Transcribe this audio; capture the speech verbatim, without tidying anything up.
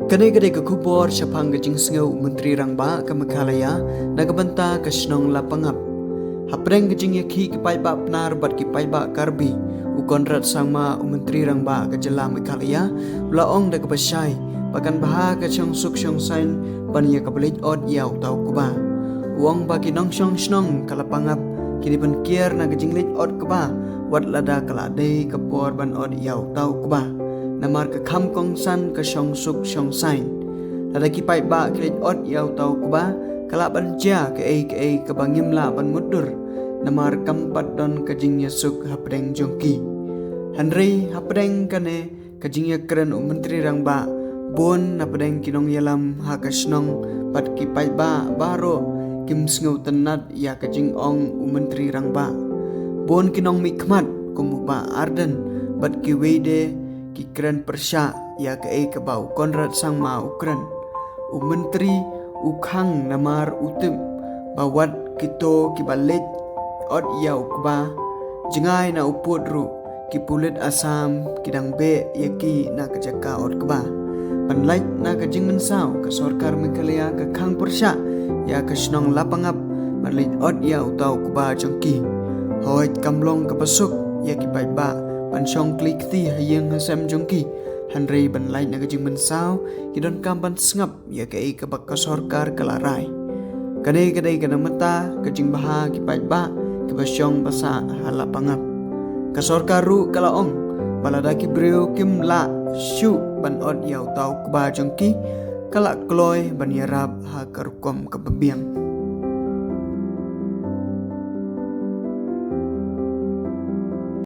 Kane ka dei ka khubor shaphang ka jingsngew u Myntri Rangbah ka Meghalaya na ka bynta ka shnong Lapangap. Hapdeng ka jingïakhih ki paidbah Pnar bad ki paidbah Karbi, u Conrad Sangma, u Myntri Rangbah ka jylla Meghalaya, u la ong da kaba shai ba kan bha ka shong suk shong saiñ ban ïa kaba leit ot ïa uta u kba. U ong ba ki nongshong shnong ka Lapangap ki dei ban kiar na ka jingleit ot kba wat lada ka la dei ka por ban ot ïa uta u kba, namar ka kham kongsan ka shong suk shong saiñ. Lada ki paidbah ki leit ot ïa uta u kba, ka lah ban jia kaei kaei kaba ngim lah ban mutdur, namar kam pat don ka jingïasuk hapdeng jong ki. Hynrei hapdeng kane ka jingïakren u Myntri Rangbah, bun napdeng ki nongïalam ha ka shnong bad ki paidbah baroh kim sngewtynnat ïa ka jingong u Myntri Rangbah. Bun ki nongmihkhmat kum u Bah Ardent bad kiwei de ki kren pyrshah ïa kaei kaba u Conrad Sangma u kren. U Myntri u khang namar u tip ba wat kito kiba leit ot ïa u kba, jngai na u pud ruh, ki pulit Assam ki dang beh ïa ki na ka jaka ot kba. Ban lait na ka jingmynsaw, ka sorkar Meghalaya ka khang pyrshah ïa ka shnong Lapangap ban leit ot ïa uta u kba jong ki. Hooid, kam long kaba suk ïa ki paidbah ban shong kli kti ha ïing ha sem jong ki, hynrei ban lait na ka jingmynsaw ki donkam ban sngap ïa kaei kaba ka sorkar ka la rai. Kane ka dei ka na ka bynta ka jingbha ki paidbah kiba shong ba sah ha Lapangap. Ka sorkar ruh ka la ong ba lada ki briew kim lah shuh ban ot ïa uta u kba jong ki, ka la kloi ban ïarap ha ka rukom kaba biang.